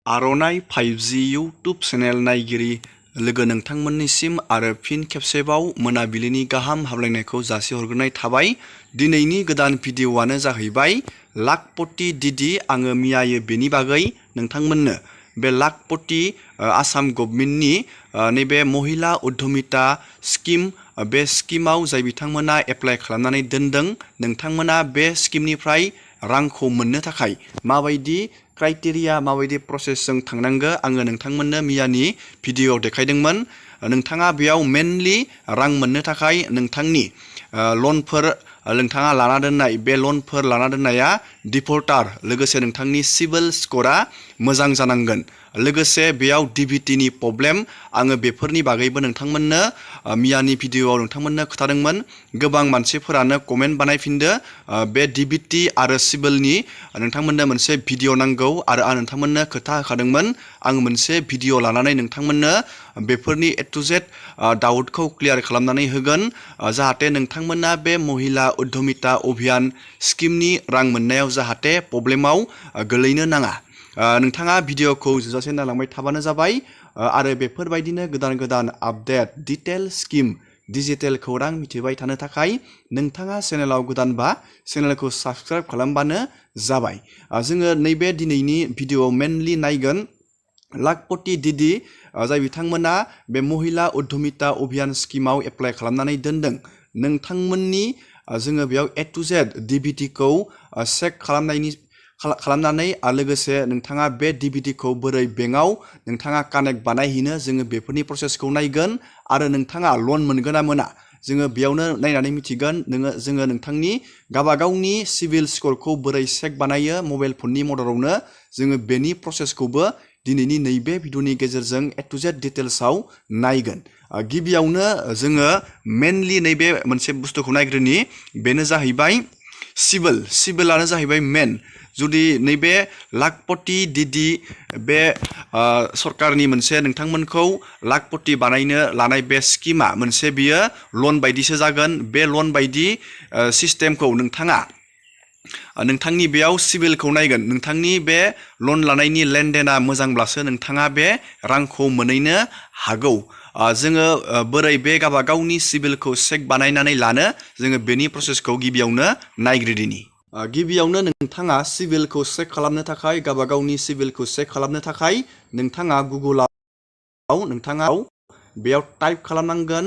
आर'नाइ 5G YouTube channel नायगिरि लोगो नोंथांमोननिसिम आरो फिन खेबसेबाव मोनाबिलिनि गाहाम हामलायनायखौ जासिहरग्रोनाय थाबाय। दिनैनि गोदान भिडिअ'आनो जाहैबाय लाखपति दिदि आङो मियायो बेनि बागै नोंथांमोननो बे लाखपति आसाम गभर्नमेन्टनि नैबे महिला उद्यमिता स्किम बे स्किमाव जाय बिथांमोना एप्लाइ खालामनानै दोनदों नोंथांमोना बे स्किमनिफ्राय रांखौ मोननो थाखाय माबायदि क्राइटेरिया माबायदि प्रसेसजों थांनांगो आङो नोंथांमोननो मियानि भिडिअ'आव देखायदोंमोन। नोंथाङा बेयाव मेनलि रां मोननो थाखाय नोंथांनि लनफोर नोंथाङा लाना दोननाय बे लनफोर लाना दोननाया डिफल्टार लोगोसे नोंथांनि सिबिल स्क'रा मोजां जानांगोन। लोगोसे बेयाव DBTनि प्रब्लेम आङो बेफोरनि बागैबो नोंथांमोननो मियानि भिडिअ'आव नोंथांमोननो खोथादोंमोन। गोबां मानसिफोरानो कमेन्ट बानायफिनदो बे DBT आरो सिबिलनि नोंथांमोननो मोनसे भिडिअ नांगौ आरो आं नोंथांमोननो खोथा होखादोंमोन आं मोनसे भिडिअ लानानै नोंथांमोननो बेफोरनि A to Z डाउटखौ क्लियार खालामनानै होगोन जाहाथे नोंथांमोना बे महिला उद्यमिता अभियान स्किमनि रां मोननायाव जाहाथे प्रब्लेमाव गोलैनो नाङा। नोंथाङा भिडिअखौ जोबजासे नायलांबाय थाबानो जाबाय आरो बेफोरबायदिनो गोदान गोदान आपडेट डिटेल स्किम डिजिटेल खौरां मिथिबाय थानो थाखाय नोंथाङा चेनेलाव गोदानबा चेनेलखौ साबस्क्राइब खालामबानो जाबाय। जोङो नैबे दिनैनि भिडिअआव मेनलि नायगोन लाखपति दिदि जाय बिथांमोना बे महिला उद्यमिता अभियान स्किमाव एप्लाइ खालामनानै दोनदों नोंथांमोननि जोङो बेयाव A to Z DBTखौ चेक खालामनानै लोगोसे नोंथाङा बे DBTखौ बोरै बेंकआव नोंथाङा कानेक्ट बानायहैनो जोङो बेफोरनि प्रसेसखौ नायगोन आरो नोंथाङा लन मोनगोन ना मोना जोङो बेयावनो नायनानै मिथिगोन जोङो नोंथांनि गावबागावनि सिबिल स्करखौ बोरै चेक बानायो मबाइल फननि मददावनो जोङो बेनि प्रसेसखौबो दिनैनि नैबे भिडिअनि गेजेरजों A to Z डिटेल्सआव नायगोन। गिबियावनो जोङो मेनलि नैबे मोनसे बुस्थुखौ नायग्रोनि बेनो जाहैबाय सिबिलानो जाहैबाय मेन। जुदि नैबे लाखपति दिदि बे सरकारनि मोनसे नोंथांमोनखौ लाखपति बानायनो लानाय बे स्किमा मोनसे बियो लन बायदिसो जागोन। बे लन बायदि सिस्टेमखौ नोंथांनि बेयाव सिबिलखौ नायगोन नोंथांनि बे लन लानायनि लेनदेना मोजांब्लासो नोंथाङा बे रांखौ मोनहैनो हागौ। जोङो बोरै बे गावबागावनि सिबिलखौ चेक बानायनानै लानो जोङो बेनि प्रसेसखौ गिबियावनो नायग्रोदिनि। गिबियावनो नोंथाङा सिबिलखौ चेक खालामनो थाखाय गावबागावनि सिबिलखौ चेक खालामनो थाखाय नोंथाङा गुगोलाव बेयाव टाइप खालामनांगोन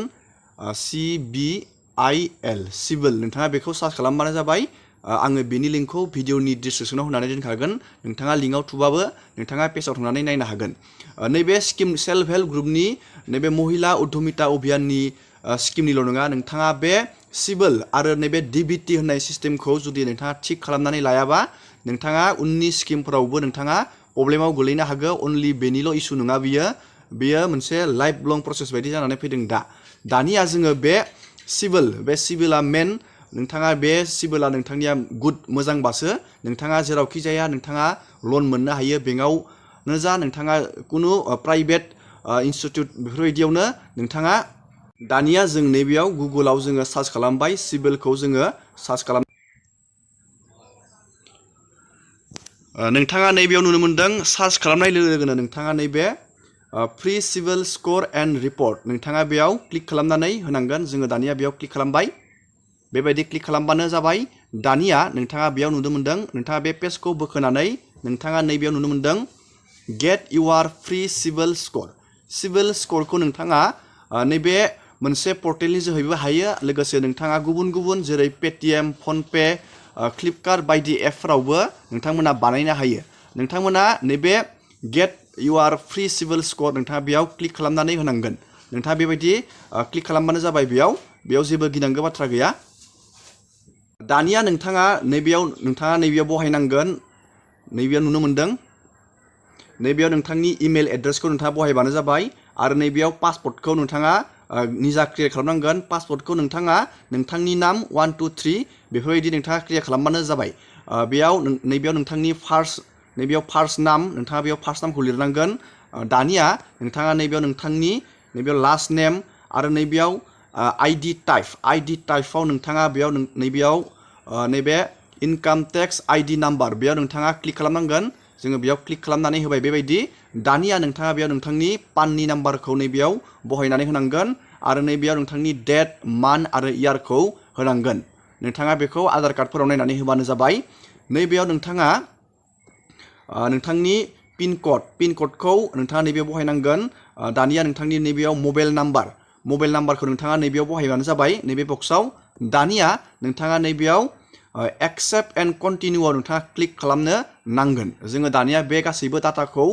CIBIL सिबिल नोंथाङा बेखौ सार्च खालामबानो जाबाय। आङो बेनि लिंकखौ भिडिअनि डिसक्रिपसनाव होनानै दोनखागोन नोंथाङा लिंकआव थुबाबो नोंथाङा पेजाव थांनानै नायनो हागोन। नैबे स्किम सेल्फ हेल्प ग्रुपनि नैबे महिला उद्यमिता अभियाननि स्किमनिल' नङा नोंथाङा बे सिबिल आरो नैबे DBT होननाय सिस्टेमखौ जुदि नोंथाङा थिक खालामनानै लायाबा नोंथाङा उननि स्किमफोरावबो नोंथाङा प्रब्लेमाव गोलैनो हागौ। अनलि बेनिल' इसु नङा बेयो मोनसे लाइफ लं प्रसेस बायदि जानानै फैदों दानिया जोङो बे सिबिला मेन। नोंथाङा बे सिबिला नोंथांनिया गुड मोजांबासो नोंथाङा जेरावखि जाया नोंथाङा लन मोननो हायो बेंकआवनो जा नोंथाङा खुनु प्राइभेट इनस्टिटिउट बेफोरबायदियावनो नोंथाङा दानिया जों नैबेयाव गुगोलाव जोङो सार्च खालामबाय सिबिलखौ जोङो सार्च खालाम नोंथाङा नैबेयाव नुनो मोनदों सार्च खालामनाय लोगो लोगोनो नोंथाङा नैबे free civil score and report नोंथाङा बेयाव क्लिक खालामनानै होनांगोन। जोङो दानिया बेयाव क्लिक खालामबाय बेबायदि क्लिक खालामबानो जाबाय। दानिया नोंथाङा बेयाव नुनो मोनदों नोंथाङा बे पेजखौ बोखोनानै नोंथाङा नैबेयाव नुनो मोनदों गेट इउआर फ्रि सिबिल स्करखौ नोंथाङा नैबे मोनसे पर्टेलनि जोहैबो हायो। लोगोसे नोंथाङा गुबुन गुबुन जेरै पेटिएम फनपे फ्लिपकार्ट बायदि एपफोरावबो नोंथांमोना बानायनो हायो। नोंथांमोना नैबे गेट इउआर फ्रि सिबिल स्कर नोंथाङा बेयाव क्लिक खालामनानै होनांगोन। नोंथाङा बेबायदि क्लिक खालामबानो जाबाय। बेयाव जेबो गिनांगौ बाथ्रा गैया। दानिया नोंथाङा नैबेयाव बहायनांगोन। नैबेयाव नुनो मोनदों नैबेयाव नोंथांनि इमेल एड्रेसखौ नोंथाङा बहायबानो जाबाय आरो नैबेयाव पासपर्टखौ नोंथाङा निजा क्रिएट खालामनांगोन। पासपर्टखौ नोंथाङा नोंथांनि नाम 1 2 3 बेफोरबायदि नोंथाङा क्रिएट खालामबानो जाबाय। नैबेयाव नोंथांनि फार्स्ट नाम नोंथाङा बेयाव फार्स्ट नामखौ लिरनांगोन। दानिया नोंथाङा नैबेयाव लास्ट नेम आरो नैबेयाव आइडि टाइपआव नोंथाङा नैबे इनकाम टेक्स आइडि नाम्बार बेयाव नोंथाङा क्लिक खालामनांगोन। जोङो बेयाव क्लिक खालामनानै होबाय बेबायदि दानिया नोंथाङा बेयाव नोंथांनि पाननि नाम्बारखौ नैबेयाव बहायनानै होनांगोन आरो नैबेयाव नोंथांनि डेट मान्थ आरो इयारखौ होनांगोन नोंथाङा बेखौ आधार कार्डफोराव नायनानै होबानो जाबाय नैबेयाव नोंथाङा नोंथांनि पिन क'डखौ नोंथाङा नैबेयाव बहायनांगोन दानिया नोंथांनि नैबेयाव मबाइल नाम्बारखौ नोंथाङा नैबेयाव बहायबानो जाबाय नैबे बक्सआव दानिया नोंथाङा नैबेयाव एक्सेप्ट एन्ड कन्टिनिउआव नोंथाङा क्लिक खालामनो नांगोन जोङो दानिया बे गासैबो डाटाखौ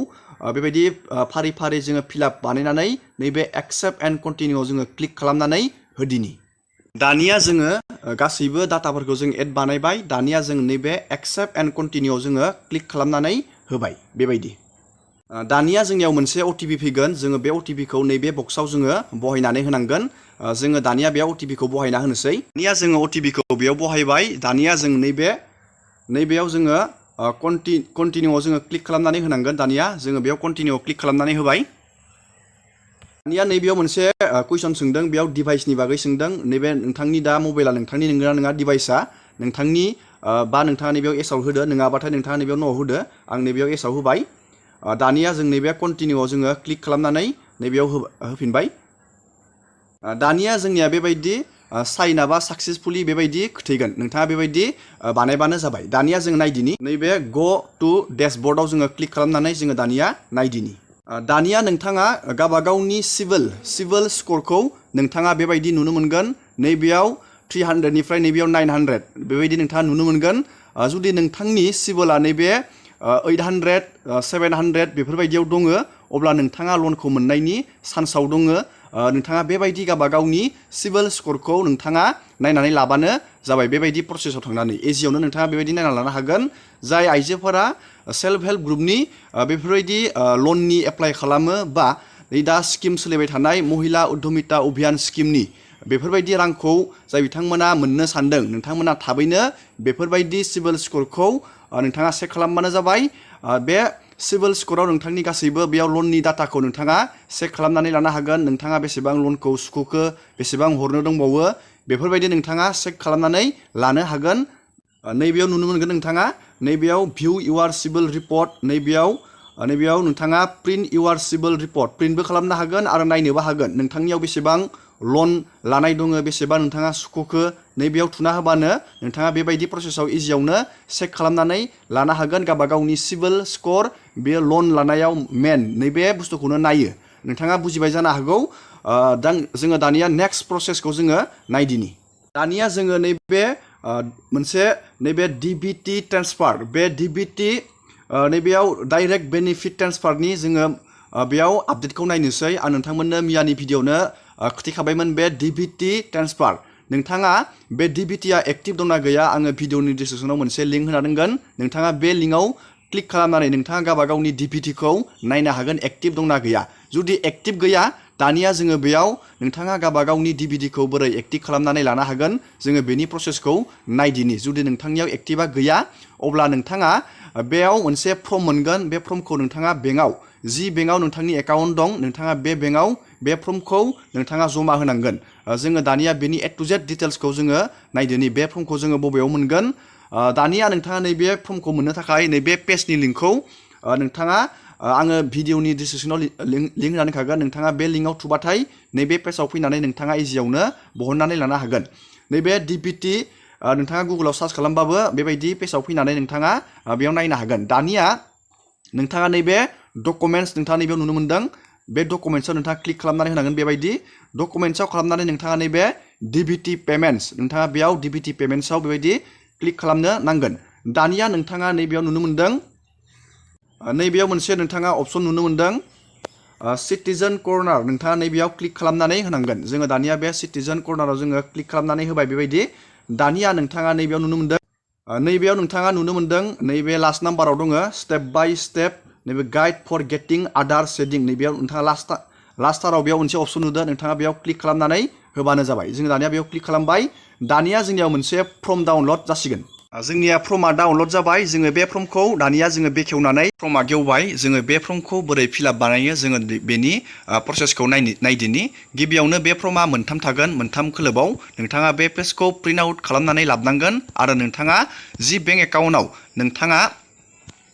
बेबायदि फारि फारि जोङो फिलआप बानायनानै नैबे एक्सेप्ट एन्ड कन्टिनिउआव जोङो क्लिक खालामनानै होदिनि दानिया जोङो गासैबो डाटाफोरखौ जों एड बानायबाय दानिया जों नैबे एक्सेप्ट एन्ड कन्टिनिउआव जोङो क्लिक खालामनानै होबाय बेबायदि दानिया जोंनियाव मोनसे अटिपि फैगोन जोङो बे अटिपिखौ नैबे बक्सआव जोङो बहायनानै होनांगोन जोङो दानिया बे अटिपिखौ बहायना होनोसै दानिया जोङो अटिपिखौ बेयाव बहायबाय दानिया जों नैबेयाव जोङो कन्टिनिउआव जोङो क्लिक खालामनानै होनांगोन दानिया जोङो बेयाव कन्टिनिउआव क्लिक खालामनानै होबाय दानिया नैबेयाव मोनसे कुइसन सोंदों बेयाव डिभाइसनि बागै सोंदों नैबे नोंथांनि दा मबाइला नोंथांनि नंगौना नङा डिभाइसआ नोंथांनि बा नोंथाङा नैबेयाव एसआव होदो नङाबाथाय नोंथाङा नैबेयाव न'आव होदो आं नैबेयाव एसआव होबाय दानिया जों नैबे कन्टिनिउआव जोङो क्लिक खालामनानै नैबेयाव होफिनबाय दानिया जोंनिया बेबायदि साइन आपआ साक्सेसफुलि बेबायदि खोथैगोन नोंथाङा बेबायदि बानायबानो जाबाय दानिया जों नायदिनि नैबे गो टु डेशबर्डआव जोङो क्लिक खालामनानै जोङो दानिया नायदिनि दानिया नोंथाङा गावबागावनि सिभिल स्करखौ नोंथाङा बेबायदि नुनो मोनगोन नैबेयाव 300निफ्राय नैबेयाव 900 बेबायदि नोंथाङा नुनो मोनगोन जुदि नोंथांनि सिभिला नैबे 800 700 बेफोरबायदियाव दङ अब्ला नोंथाङा लनखौ मोननायनि चान्सआव दङ नोंथाङा बेबायदि गावबागावनि सिभिल स्करखौ नोंथाङा नायनानै लाबानो जाबाय बेबायदि प्रसेसआव थांनानै इजियावनो नोंथाङा बेबायदि नायना लानो हागोन जाय आइजोफोरा सेल्फ हेल्प ग्रुपनि बेफोरबायदि लननि एप्लाइ खालामो बा दा स्किम सोलिबाय थानाय महिला उद्यमिता अभियान स्किमनि बेफोरबायदि रांखौ जाय बिथांमोना मोननो सानदों नोंथांमोना थाबैनो बेफोरबायदि सिभिल स्करखौ नोंथाङा चेक खालामबानो जाबाय बे सिभिल स्कराव नोंथांनि गासैबो बेयाव लननि डाटाखौ नोंथाङा चेक खालामनानै लानो हागोन नोंथाङा बेसेबां लनखौ सुख'खो बेसेबां हरनो दंबावो बेफोरबायदि नोंथाङा चेक खालामनानै लानो हागोन नैबेयाव नुनो मोनगोन नोंथाङा नैबेयाव भिउ इउआर सिभिल रिपर्ट नैबेयाव नोंथाङा प्रिन्ट इउआर सिभिल रिपर्ट प्रिन्टबो खालामनो हागोन आरो नायनोबो हागोन नोंथांनियाव बेसेबां लन लानाय दङ बेसेबां नोंथाङा सुख'खो नैबेयाव थुना होबानो नोंथाङा बेबायदि प्रसेसआव इजियावनो चेक खालामनानै लानो हागोन गावबागावनि सिभिल स्कर बे लन लानायाव मेन नैबे बुस्थुखौनो नायो नोंथाङा बुजिबाय जानो हागौ जोङो दानिया नेक्स्ट प्रसेसखौ जोङो नायदिनि दानिया जोङो नैबे मोनसे नैबे DBT ट्रेन्सफार बे DBT नैबेयाव डाइरेक्ट बेनिफिट ट्रेन्सफारनि जोङो बेयाव आपडेटखौ नायनोसै आं नोंथांमोननो मियानि भिडिअ'नो खिथिखाबायमोन बे DBT ट्रेन्सफार नोंथाङा बे DBTआ एक्टिभ दंना गैया आङो भिडिअ'नि डिसक्रिपसनाव मोनसे लिंक होना दोनगोन नोंथाङा बे लिंकआव क्लिक खालामनानै नोंथाङा गावबागावनि DBTखौ नायनो हागोन एक्टिभ दंना गैया जुदि एक्टिभ गैया दानिया जोङो बेयाव नोंथाङा गावबागावनि DBTखौ बोरै एक्टिभ खालामनानै लानो हागोन जोङो बेनि प्रसेसखौ नायदिनि जुदि नोंथांनियाव एक्टिभा गैया अब्ला नोंथाङा बेयाव मोनसे फर्म मोनगोन बे फर्मखौ नोंथाङा बेंकआव जि बेंकआव नोंथांनि एकाउन्ट दं नोंथाङा बे बेंकआव बे फर्मखौ नोंथाङा जमा होनांगोन जोङो दानिया बेनि A to Z डिटेल्सखौ जोङो नायदिनि बे फर्मखौ जोङो बबेयाव मोनगोन दानिया नोंथाङा नैबे फर्मखौ मोननो थाखाय नैबे पेजनि लिंकखौ नोंथाङा आङो भिडिअ'नि डिसक्रिपसनाव लिंक होनानै होखागोन नोंथाङा बे लिंकआव थुबाथाय नैबे पेजाव फैनानै नोंथाङा इजियावनो बहननानै लानो हागोन नैबे DBT नोंथाङा गुगोलाव सार्च खालामबाबो बेबायदि पेजाव फैनानै नोंथाङा बेयाव नायनो हागोन दानिया नोंथाङा नैबे डकुमेन्ट्स नोंथाङा नैबेयाव नुनो मोनदों बे डकुमेन्ट्सआव नोंथाङा क्लिक खालामनानै होनांगोन बेबायदि डकुमेन्ट्सआव खालामनानै नोंथाङा नैबे DBT पेमेन्ट्स नोंथाङा बेयाव DBT पेमेन्ट्सआव बेबायदि क्लिक खालामनो नांगोन दानिया नोंथाङा नैबेयाव नुनो मोनदों नैबेयाव मोनसे नोंथाङा अपसन नुनो मोनदों सिटिजेन कर्नार नोंथाङा नैबेयाव क्लिक खालामनानै होनांगोन जोङो दानिया बे सिटिजेन कर्नाराव जोङो क्लिक खालामनानै होबाय बेबायदि दानिया नोंथाङा नैबेयाव नुनो मोनदों नैबे लास्ट नाम्बाराव दङ स्टेप बाय स्टेप नैबे गाइड फर गेटिं आदार सेडिं नैबेयाव नोंथाङा लास्टाराव बेयाव मोनसे अपसन नुदों नोंथाङा बेयाव क्लिक खालामनानै होबानो जाबाय जों दानिया बेयाव क्लिक खालामबाय दानिया जोंनियाव मोनसे फर्म डाउनलड जासिगोन जोंनिया फर्मा डाउनलड जाबाय जोङो बे फर्मखौ दानिया जोङो बेखेवनानै फर्मा गेवबाय जोङो बे फर्मखौ बोरै फिलआप बानायो जोङो बेनि प्रसेसखौ नायदिनि गिबियावनो बे फर्मा मोनथाम थागोन मोनथाम खोलोबाव नोंथाङा बे पेजखौ प्रिन्ट आउट खालामनानै लाबोनांगोन आरो नोंथाङा जि बेंक एकाउन्टआव नोंथाङा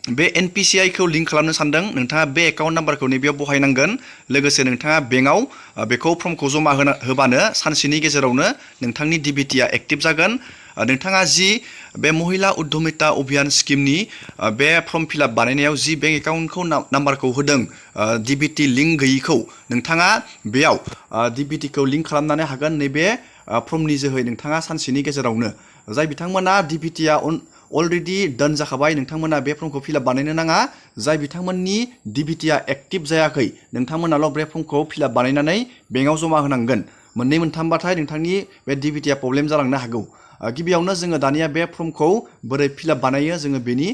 बे NPCI खौ लिंक खालामनो सानदों नोंथाङा बे एकाउन्ट नाम्बारखौ नैबेयाव बहायनांगोन लोगोसे नोंथाङा बेंकआव बेखौ फर्मखौ जमा होबानो सानसेनि गेजेरावनो नोंथांनि DBT आ एक्टिभ जागोन नोंथाङा जि बे महिला उद्यमिता अभियान स्किमनि बे फर्म फिलआप बानायनायाव जि बेंक एकाउन्टखौ नाम्बारखौ होदों DBT लिंक गैयिखौ नोंथाङा बेयाव DBT खौ लिंक खालामनानै हागोन नैबे फर्मनि जोहै नोंथाङा सानसेनि गेजेरावनो जाय बिथांमोना DBT आ अलरेडि डान जाखाबाय नोंथांमोना बे फर्मखौ फिलआप बानायनो नाङा जाय बिथांमोननि DBT आ एक्टिभ जायाखै नोंथांमोनाल' बे फर्मखौ फिलआप बानायनानै बेंकआव जमा होनांगोन मोननै मोनथामबाथाय नोंथांनि बे DBT आ प्रब्लेम जालांनो हागौ गिबियावनो जोङो दानिया बे फर्मखौ बोरै फिलआप बानायो जोङो बेनि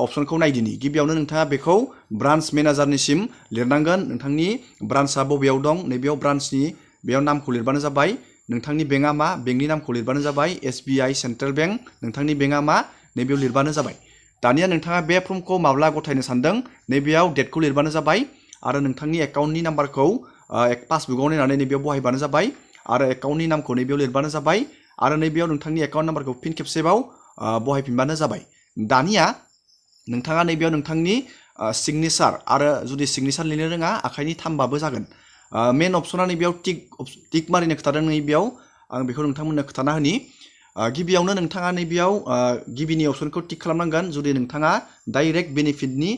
अपसनखौ नायदिनि गिबियावनो नोंथाङा बेखौ ब्रान्च मेनेजारनिसिम लिरनांगोन नोंथांनि ब्रान्चआ बबेयाव दं नैबेयाव ब्रान्चनि बेयाव नामखौ लिरबानो जाबाय नोंथांनि बेंकआ मा बेंकनि नामखौ लिरबानो जाबाय SBI सेन्ट्रेल बेंक नोंथांनि बेंकआ मा नैबेयाव लिरबानो जाबाय दानिया नोंथाङा बे फर्मखौ माब्ला गथायनो सानदों नैबेयाव डेटखौ लिरबानो जाबाय आरो नोंथांनि एकाउन्टनि नाम्बारखौ पासबुकआव नायनानै नैबेयाव बहायबानो जाबाय आरो एकाउन्टनि नामखौ नैबेयाव लिरबानो जाबाय आरो नैबेयाव नोंथांनि एकाउन्ट नाम्बारखौ फिन खेबसेबाव बहायफिनबानो जाबाय दानिया नोंथाङा नैबेयाव नोंथांनि सिगनेचार आरो जुदि सिगनेचार लिरनो रोङा आखाइनि थामबाबो जागोन मेन अपसना नैबेयाव टिक मारिनो खोथादों नैबेयाव आं बेखौ नोंथांमोननो खोथाना होनि गिबियावनो नोंथाङा नैबेयाव गिबिनि अपसनखौ टिक खालामनांगोन जुदि नोंथाङा डाइरेक्ट बेनिफिटनि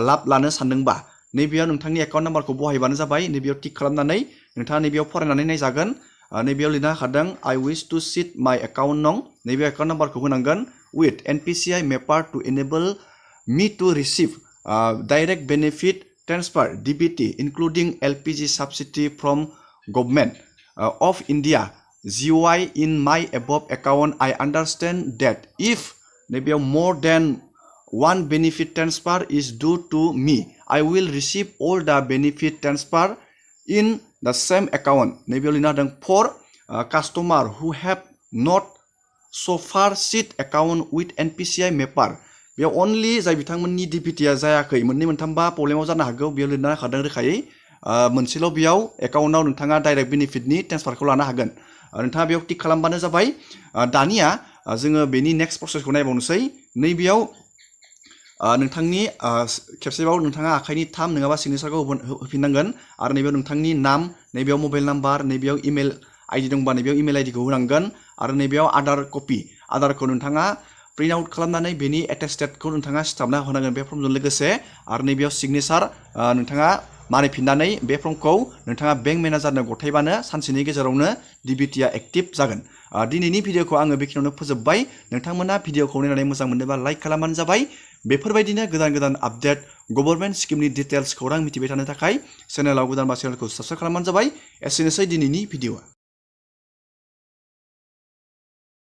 लाब लानो सानदोंबा नैबेयाव नोंथांनि एकाउन्ट नाम्बारखौ बहायबानो जाबाय नैबेयाव टिक खालामनानै नोंथाङा नैबेयाव फरायनानै नायजागोन नैबेयाव लिरना होखादों I wish to seed my account नं नैबे एकाउन्ट नाम्बारखौ होनांगोन with NPCI mapper to enable me to receive direct benefit transfer DBT including LPG subsidy from government of India GOI in my above account I understand that if नैबेयाव more than one benefit transfer is due to me I will receive all the benefit transfer in the same account नैबेयाव लिरना होदों for customer who have not so far seed account with NPCI mapper बेयाव only जाय बिथांमोननि DBT आ जायाखै मोननै मोनथामबा प्रब्लेमाव जानो हागौ बेयाव लिरना होखादों रोखायै मोनसेल' बेयाव एकाउन्टआव नोंथाङा डाइरेक्ट बेनिफिटनि ट्रेन्सफारखौ लानो हागोन नोंथाङा बेयाव टिक खालामबानो जाबाय दानिया जोङो बेनि नेक्स्ट प्रसेसखौ नायबावनोसै नैबेयाव नोंथांनि खेबसेबाव नोंथाङा आखाइनि थाम नङाबा सिगनेचारखौ होफिननांगोन आरो नैबेयाव नोंथांनि नाम नैबेयाव मबाइल नाम्बार नैबेयाव इमेल आइडि दंबा नैबेयाव इमेल आइडिखौ होनांगोन आरो नैबेयाव आधार कपि आधारखौ नोंथाङा प्रिन्ट आउट खालामनानै बेनि एटेस्टेडखौ नोंथाङा सिथाबना होनांगोन बे फर्मजों लोगोसे आरो नैबेयाव सिगनेचार नोंथाङा मानिफिननानै बे फर्मखौ नोंथाङा बेंक मेनेजारनो गथायबानो सानसेनि गेजेरावनो DBT आ एक्टिभ जागोन दिनैनि भिडिअखौ आङो बेखिनियावनो फोजोबबाय नोंथांमोना भिडिअखौ नायनानै मोजां मोनोबा लाइक खालामबानो जाबाय बेफोरबायदिनो गोदान गोदान आपडेट गभर्नमेन्ट स्किमनि डिटेल्स खौरां मिथिबाय थानो थाखाय चेनेलाव गोदानबा चेनेलखौ साबस्क्राइब खालामबानो जाबाय एसेनोसै दिनैनि भिडिअआ